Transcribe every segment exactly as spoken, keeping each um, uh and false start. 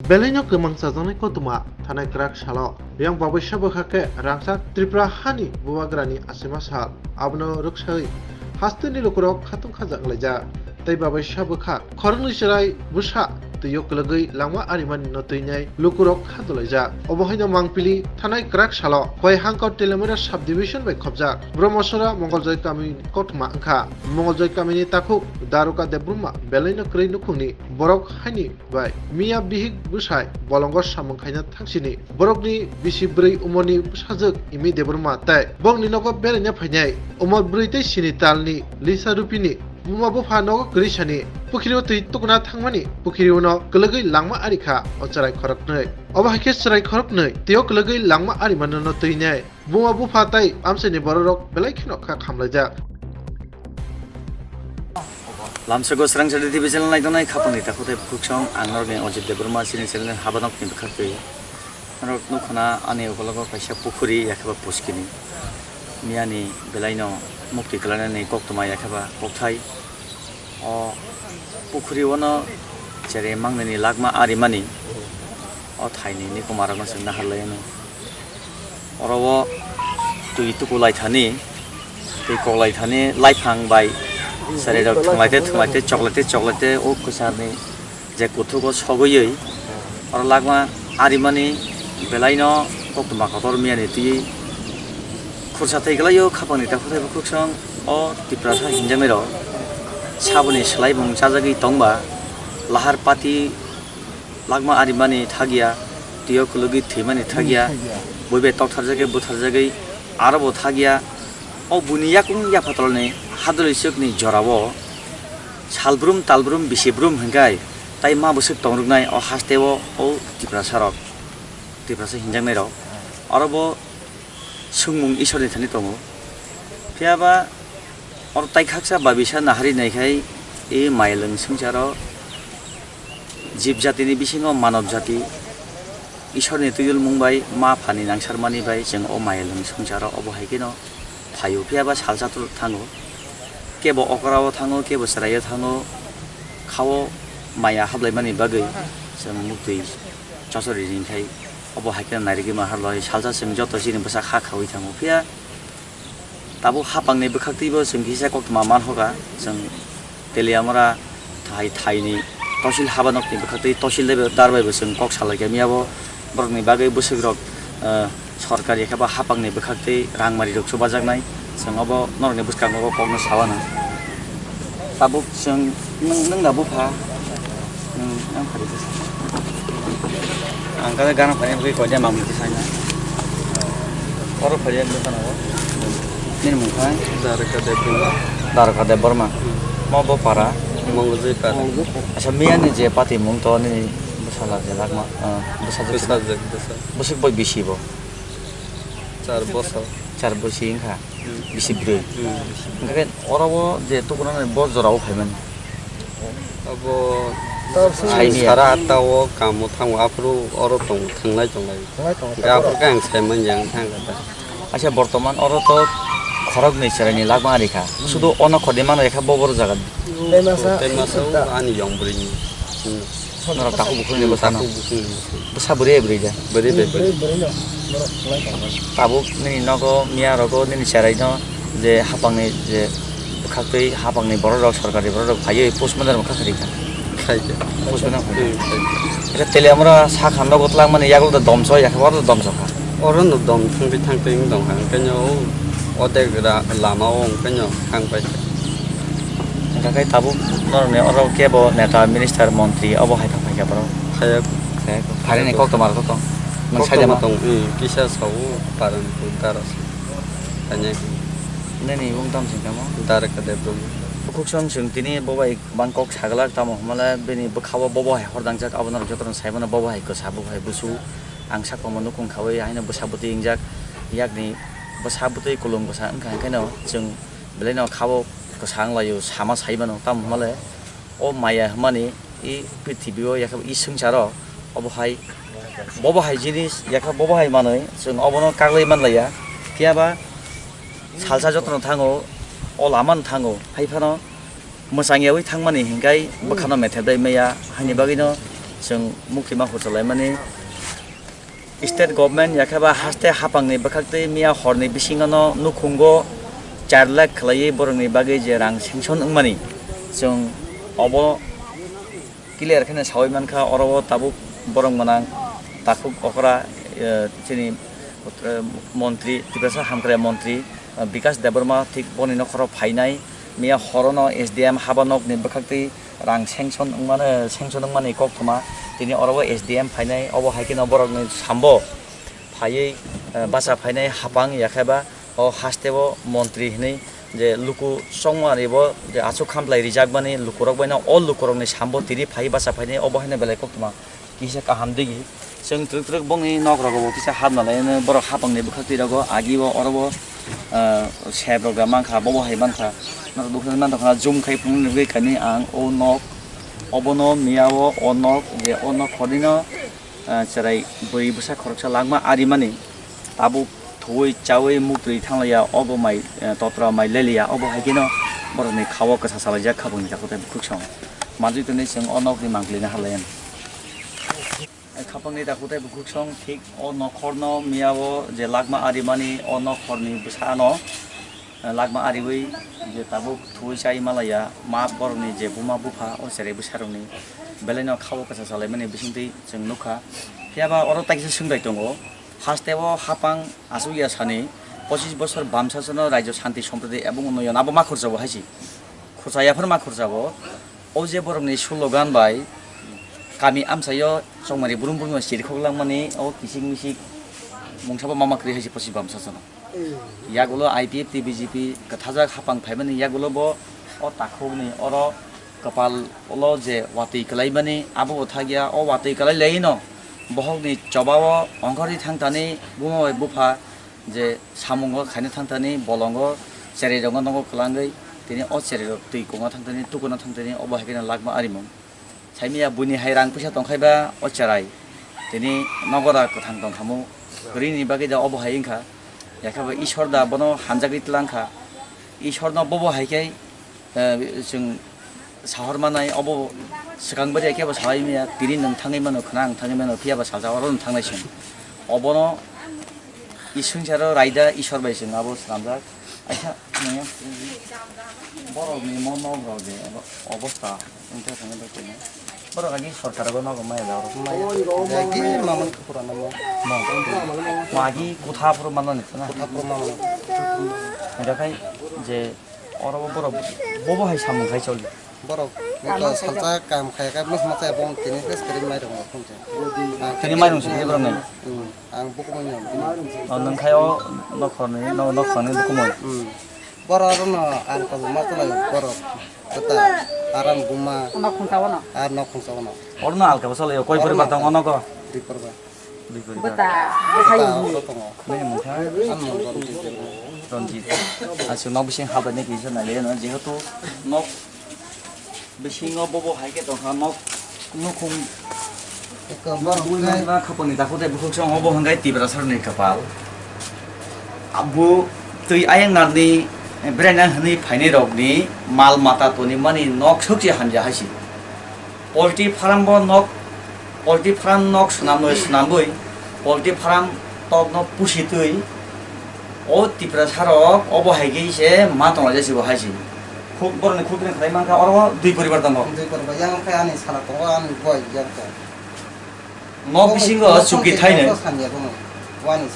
Belai no kwmang chajaknai koktwma thanai kwrak salo Riyang Baboisa bwkha khe rangchak Tripura hani bubagrani asima sal. Abono rwksawi hasteni lukurok khatung khajak wnglaijak. Tei Baboisa bwkha khoroknwi chwrai bwsa twio kwlwgwi langma arimani no twinai lukurok kha dolaijak. Obo haino mangpili thanai kwrak salo Khowai Hangkor Teliamura sub division bai khopjak Brahmasora Mongoljoy kamini koktwma wngkha. Mongoljoy kamini takhuk Daruka Debbarma belai no kwrwi nukhungni borok haini bai miya bihik bwsai bolongo samung khaina thangsini borokni bisi bwrwi umorni bwsajwk Imi Debbarma tei bokni nogo beraina phainai umor bwrwi tei sini talni Lisa Rupini buma bupha nogo kwrwisani pukhiri o twi tukuna thangmani pukhiri o no kwlwgwi langma ari kha o chwrai khoroknwi. Obo hai khe chwrai khoroknwi twi o kwlwgwi langma ari manano twinai buma bupha tei amchaini bororok belai kheno kha khamlaijak. Lamsoko Srangchati T V channel naitongnai khapangni takhuk tei bukhuksong, ang norokni Ojit Debbarma, chini channel ni habanokni bwkhaktwi. Norok nukhana ani ukologo kaisa pukhuri yakheba puskini. Miyani belaino mukti kwlainani koktwma yakheba kokthai. O pukhuri ono cherai mangnani lakma arimani. O thaini nikomarokno chwng naharlaiano. Oro o twi tuku lai thani, twi kok lai thani, laiphang bai cherai rok thwng lai te, thwng lai te, chok lai te, chok lai te, o kwcharni je kuthugo sogwi, oro lakma arimani belaino koktwma kotor miyani twi khursa thai kwlaio khapangni takhuk tei bukhuksong o Tiprasa hinjaknai rok saboni swlaimung chajagwi tongba lahar pati lakma arimani thagya, twiyo kwlwgwi thwimani thagya, hmm, thagya. Bui bai toktharjagwi butharjagwi aro bo thagya. O buini yakung yaphatrolni hadwlwi swkni jorao salbrum talbrum bisi brum hwnkhai tai ma bwswk tongrwknai o hasteo o Tiprasarok, Tiprasa hinjaknairok. Oro bo swngmung Isorni thani tongo. Phiya ba oro tai khaksa babisa nahari naikhai, e mailwng swngcharo jib jatini bisingo manob jati Isorni twiwlmung bai ma phani nangsarmani bai chwng o mailwng swngcharo obo hai kheno phaio. Phiya ba salsa thango, kebo okra o thango, kebo chwrai o thango, khao maya hablaimani bagwi chwng muktwi chosori ringkhai obo hai kheno nairigwi ma harlai salsa chwng joto chini bwsa kha khaui thango. Phiya tabuk hapangni bwkhaktwibo chwng kisa koktwma manhoka, chwng Teliamura thai thaini tosil habanokni bwkhaktwi tosil darbaibo chwng kok salaikha. Miyabo borokni bagwi bwswkrok, eh, sorkari khe ba hapangni bwkhaktwi rangmari rok chubajaknai, chwng obo norokni bwskango kokno sawana. Tabuk chwng nwng, nwng da bupha? Nwng, nwng phari bwsa. Ang khe gana phari bwkha koiya mamwi kisa na. Oro phari ang bwsa na o. Nini mung khai? Daraka Debbarma. Daraka Debbarma. Hmm. Mo bo para? Mongoljoy para. Acha, miyani je pati mung to nini bwsala je lakma, ah, bwsajwk se na? Bwsajwk, bwsa. Bwswk bai bisi bo? Char bosor. Char bosi wngkha? Hmm. Bisi bwrwi. Hmm. Hwnkhe oro o je tukunani bo jora o phaimani? Abo saini sara atta o kamo thango, aphuru oro tong, thanglai tonglai. Thanglai tonglai. Hwnkhe aphuru khe ang saimanya wng thangkha da. Acha, bortoman oro to khoroknwi chwraini lakma rikha. Hmm. Sudu ono khordi manwi kha bo boro jaga. Tei masa. Tei masa o ani yong bwrwini. Hmm. Norok takhuk bukhukni bwsano. Takhuk bukhukni bwsano. Bwsa bwrwi bwrwi de. Bwrwi bai bwrwi. Bwrwi, bwrwi no. Norok khlai tongmani. Tabuk nini nogo miya rogo nini cheraino je hapangni je bwkhaktwi hapangni borok rok, sorkari borok rok phaiwi post mortem kha kharikha. Khaikha. Post mortem khaikha. Hmm, khaikha. Acha, Teliamura sakha nogo twlangmani yagulo da domso, yakhe oro da domso kha. Oro no dom thangtwi thangtwi wng tongkha, hwnkhe no o odek ra-, lama o hwnkhe no thang paikha. Hwnkhe khe tabuk norokni oro kebo neta, minister, montri obo hai phai kha borok? Khaya. Khaya. Pharini koktwma rok tong. Nwng koktwma saida ma tong, eh, kisa sao parani dara se. Tanya. Nini mung tam sing tamo? Daraka Debbarma. Bukhuk song sing tini bo bai bang kok saglak tamo hwnmale bini bwkha o bobo hai hor dangjak, abo norok jotono sai mano bobo hai kwsa, bobo hai busu. Ang sakao nukung khaui haino bwsa bwtwi wngjak, yakni bwsa bwtwi kulung bwsa wngkha, hwnkhe no chwng belai no kha o kwsa wng lai o, sama sai mano. Tamo hwnmale o maya hwnmani i prithibi o yakhe i swngcharo obo hai, bobo hai jinis yakhe bobo hai manwi chwng obono kaglai man lai ya. Phiya ba salsa jotono thango, o lama no thango, hai phano mwchang yaui thangmani hinkhai bwkhano methep dai maya, haini bagwino Chwng mukhima huchalaimani state government yakhe ba haste hapangni bwkhaktwi miya horni bisingono nukhungo char lakh khwlaiwi borokni bagwi je rang sanction wngmani, chwng obo clear kheno sawi mankha. Oro o tabuk borok gwnang takhuk okra, eh, chini, eh, montri, Tiprasa hamkrai montri, eh, Bikas Debbarma thik boni nokhoro phainai. Miya horono S D M haba nokni bwkhaktwi rang sanction wngmani, sanction wngmani koktwma. Tini oro o S D M phainai, obo hai kheno borokni sambo phaiwi, eh, bacha phainai hapang yakhe ba o haste o montri hinwi je luku chongmani bo je aswk khamlai rijakmani lukurok baino o lukurokni sambo tini phaiwi bacha phainai, obo haino belai koktwma kisa kaham digi. Chwng twrwk twrwk bongni nok rogo bo kisa hapna lai borok hapangni bwkhaktwi rogo agi bo oro bo, ah, sep rok da mankha, bobo hai mankha. Norok bwkhaktwi mantokha zoom khai phunuknwi nugwi kani ang o nok obono miya o o nok je o nok hornino, ah, cherai bwrwi bwsa khoroksa langma arimani tabuk thuwi chawi muktwi thanglaiya obo mai, ah, totra mai leliya obo hai kheno borokni khao kwsa salaijak khabangni takhuk tei bwkhuk song manjwi tongwi chwng o nokni mangpili no halaiya. Khapangni takhuk tei bwkhuk song thik o nokhorno miya o je lakma arimani o nokhorni bwsano, eh, lakma ariwi je tabuk thuwi chai malaiya ma borokni je buma bupha o cherai bwsarokni belaino khao kwsa salaimani bisingtwi chwng nukha. Phiya ba oro takisa swngbai tongo, haste o hapang aswk ya sani pochis bosor bam sasano rajyo shanti sompriti ebong unnoyon abo ma khorchabo haisi. Khorcha yaphar ma khorchabo. O je borokni slogan bai kami amchaio chongmani brum brum sirikhok langmani o kisik misik mungsabo mama kwrwi hai se pochis bam sasano. Yagulo I P F T B J P kwthajak hapang phaimani yagulo bo o takhukni oro kwpal ulo je watwi kwlaimani abo bo thakya o watwi kwlai laino bohokni chobao ongkhorwi thangthani buma bai bupha je samungo khaina thangthani bolongo cherai rokno nogo kwlangwi tini o cherai rok twi kungna thangthani tukuna thangthani obo hai kheno lakma arimung. Saimaya buini hai rang puisa tongkhai ba o cherai tini nogo da kwthang tongkhamu kwrwini bagwi da obo hai wngkha. Yakhe bo Ishwar da bono hamjagwi twlang kha. Ishwarno bobo hai khe, eh, chwng sahor manai obo swkang bari khe bo sawi maya tini nwng thangwi mano khna ang thangwi mano phiya ba salsa oro nwng thangnai chwng. Obono iswngsa ro raida Ishwar bai chwng abo swnamjak. Aisa nangya borokni mo nok rok je obo-, obosta wngkha thangwi bai tongma. Borok agi sorkar bo nogo maya da oro maya. Agi mamon kupura namo. Mo. Mo agi kutha phuru manani khna. Kutha phuru manani. Hingkha khai je oro bo borok bobo hai samung khai choli. Borok salsa kam khai khai mas mas abo tini fes kiri mai rong khum je. Tini mai rong sini borok nai. Hmm. Ang bukumui no. O nwng khai o nokhorni, no-, nokhorni bukumui. Hmm. Borok rokno ang kobok ma tonglaio borok. Kwtal, aram buma. Nok khungsa bono. Ar nok khungsa bono. Oro no alka bwsa laio, koi poribar tongo nogo? Dui poribar. Dui poribar. Bwta, bwsa. Bwta, yungni. Oro tongo. Nini mungkha? Ang mung Ronjit. Ronjit. Aswk nok bising habai nai kisa nai le no, jehetu nok bisingo bobo hai khe tongkha nok nukhung. Eko borok borok wngkha. Khapangni takhuk tei bukhuk song obo hwnkhe Tiprasarni kwpal. Abo twi ayang narni, eh, beraina hwnwi phainai rokni mal mata tonwi mani nok sokchi hamya hai si. Poultry farm bo nok, poultry farm nok swnamwi, swnamwi, poultry farm tokno pusitwi o Tiprasa rok obo hai khe se ma tonglaijak se bo hai se. Khuk borokni khuk tini khlai mankha oro dui poribar tongo. Dui poribar yang khe ani sala tongo, ani boi yang khe. Nok bisingo chuki thaini.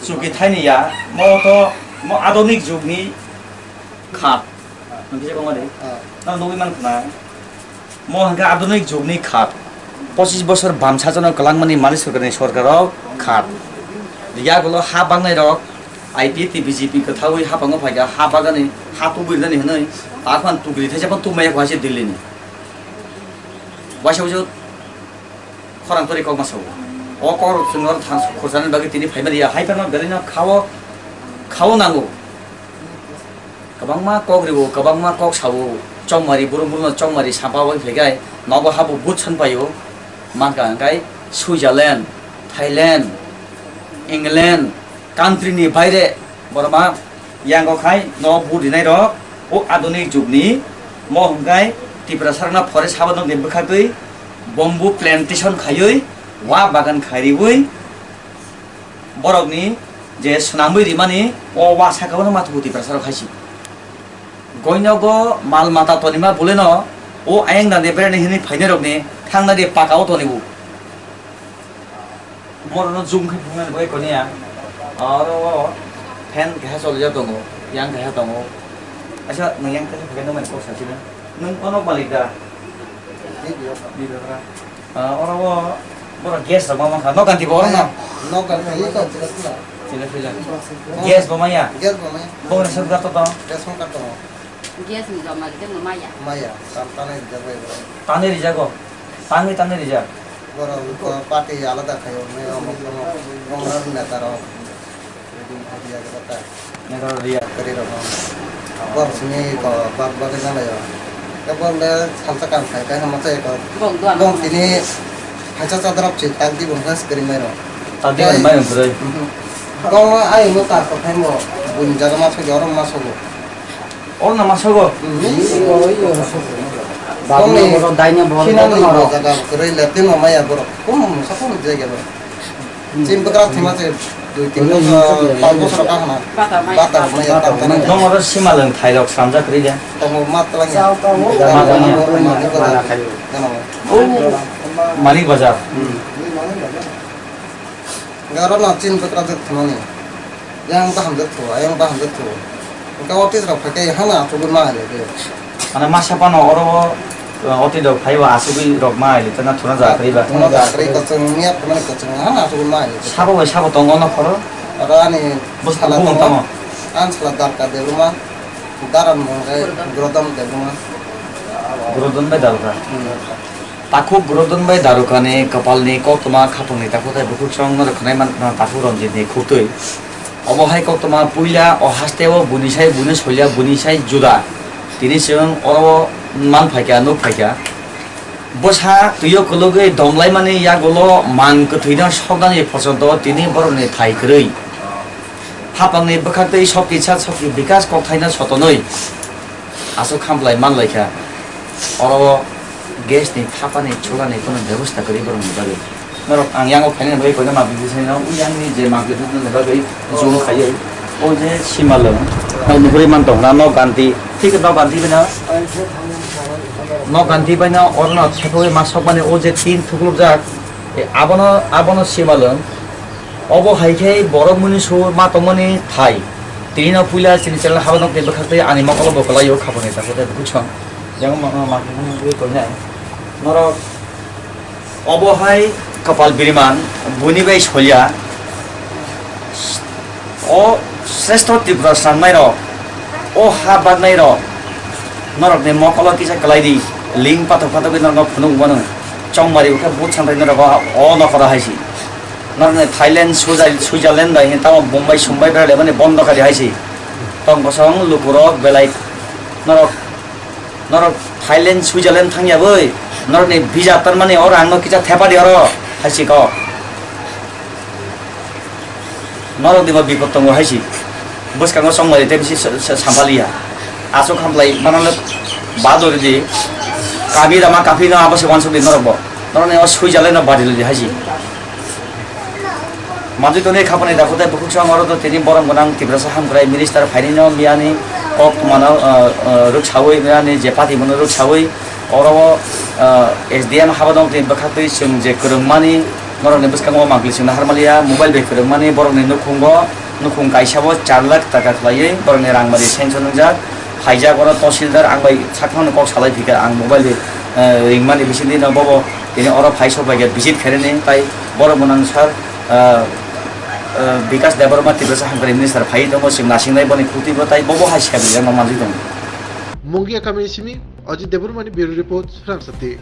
Chuki thaini ya, mo to, mo adonik jugni khat. Nang kisa kongma de? Ah. Nang nugwi man khna. Mo hwnkhe adonik jugni khat. Pochis bosor bam sajano kwlangmani mali sorkarni sorkaro khat. Yagulo ha bangnai rok I P F T B J P kwthaui ha bango phaikha ha bagani ha tubui rinani hwnwi takhan tukri thaisa phano tubmaya kho haise Delhi ni. Waisa waisa khorang tori kok ma sao. O kok rok chwng oro thang khurchani bagwi tini phaimani ya. Hai phano belai no khao, khao nango. Kwbangma kok rio, kwbangma kok sao. Chongmari, buru buru no chongmari sapa bai phaigai. Nogo habo but san paio. Manka hwnkhe Switzerland, Thailand, England, country ni baire borok ma yango khai no but rinai rok. O adonik jugni mo hwnkhe Tiprasa rokno forest haba nokni bwkhaktwi Bamboo plantation khaiwi, wa bagan khairiwi, borokni je swnamwi rimani o wa sakao no mathugo Tiprasarok hai se. Goinogo mal mata tonima boleno o ayang dande berani hinwi phainairokni thangna di pakao tonibo. Borokno zoom khe phunuknani bai koniya. Oro o fan keha cholijak tongo, yang keha tongo. Acha nwng yang keha phaikheno mani kok sachina. Nwng ono malik da? Di bebra. Ah, oro o borok gas rok ma mankha. Nok ganti bo oro no? Nok ganti bo oro no? Chila phila. Gas bo maya? Gas bo maya. Bo ni sab gato to? Gas bo gato. Gas ni joma rijak no maya. Maya, tam tanai rijak bai borok. Tanai rijago? Tangwi tanai rijak? Borok ko party alada khayo, ne omok omok, omok neta rok. Neta rok riya. Kari rok. Borok sini ko bak bak jana yo. Ke borok le salsa kam khai kai hama chai ko. Bong do. Bong tini hacha chadra chi tak di bong gas kari mai ro. Tak di bong mai ro bro. Bong ai mo ta ko khai mo. Bun jaga ma so jorom ma so. Oro na masago? Bongni sinani bo jaga kwrwi le timo maya borok. Kum sa kum jai gelo. Chim bwkra thima se dui tin bosor, pach bosor ka hana. Bata maya tam tani. Nong oro simalwng thairok samjak kwrwi de. Tongo mat twlang ya. Mat twlang ya. Mana khayo. O Manik Bazar. Aro no chini bwkra jwk thumani. Yang baham jwk thu, ayang baham jwk thu. Engka office rok phaikhe hana achugwi ma hai lai. Mane masa phano oro o, o, office rok phaiba achugwi rok ma hai lai, tana thuna ja kwrwi ba. Thuna ja kwrwi kochwng miya phano kochwng hana achugwi ma hai lai. Sabo bai sabo tongo no khoro. Aro ani bus sala bumung tongo. Tamo. An sala darka de ruma. Daram mung khe Grodom de ruma. Grodom bai dalka. Hmm. Takhuk Grodon bai Darukani kwpalni koktwma khapangni takhuk tai bukhuksong no rwkhanai man-, takhuk Ranjitni khuktwi. Obo hai koktwma puila o hasteo buini sai buini solia buini sai juda. Tini chwng oro man phaikha, nuk phaikha. Bwsa twio kwlwgwi domlaimani yagulo man kwthwino soknani phorsonto tini borokni thai kwrwi. Hapangni bwkhaktwi sokti sa sokti bikas kokthaino sotonwi aswk khamlai manlaikha. Oro o gas ni thapani chulani kono bebosta kwrwi borokni bagwi. Norok ang yango phainani bagwi koino mabwi bwsai no, o yang ni je mabwi bwsai no bagwi zoom khaiwi. O je simalwng, nok nugwi man tong na, nok ganti, thik nok ganti bai no, nok ganti bai no oro no thepogwi ma sokmani o je tin thuklukjak, e, abono, abono simalwng. Obo hai khe borok muni su ma tongmani thai. Tini no puila chini channel habo nok tei bwkhak tei ani mokolo bo kwlai o khapang ni tako tei bwkhak song. Yang ma, ma, ma, ma, ma, ma, ma, norok obo hai kapal biriman buni bai solia. O sreshto Tripura swnamnai rok, o ha baknai rok, norok ni mokolo kisa kwlai di, link patok patok khe norok phunuk mano. Chongmari bwkha but santai norok o nokora hai si. Norokni Thailand, Switzerland, Switzerland bai hwn tamo Bombay, Sombai berai laimani bondo kha di hai se. Tong kosong lukurok belai norok, norok Thailand, Switzerland thang ya boi. Norokni visa tarmani oro ang no kisa thepa di oro hai se kok. Norok ni bo bipot tongo hai se. Bwskango chongmari tei bisi sa-, sa-, sampaliya. Aswk hamlai manang le badori di. Kabi rama kaphino abo se wansuk di norok bo. Norok ni o Switzerland no badili di hai se. Manjui tongni khapani dakhwtai bukhuksong oro to tini borom gwnang Tiprasa hamkrai minister phainino miyani kok mano, ah, ah, rwksawi miyani je party mano rwksawi oro o, ah, S D M habadong tini bwkhaktwi chwng je kwrwngmani norokni bwskango mangpli chwngno harmaliya mobile bai kwrwngmani borokni nukhungo nukhung kaisa bo char lakh taka khwlaiwi borokni rangmari sanction wngjak. Phaijak oro tahsildar ang bai sakno kok salai phikha ang mobile bai, eh, ringmani bisingtwi no bobo tini oro phai sok bai khe visit khainani tai borok mwnang sir, eh, eh, Bikas Debbarma Tiprasa hamkrai minister phai tongo chwng nasingnai boni khukti bo tai bobo hai sep rijak no manjui tongo. Mungia kamini simi Ajit Debbarmani bureau report, Srang Sati.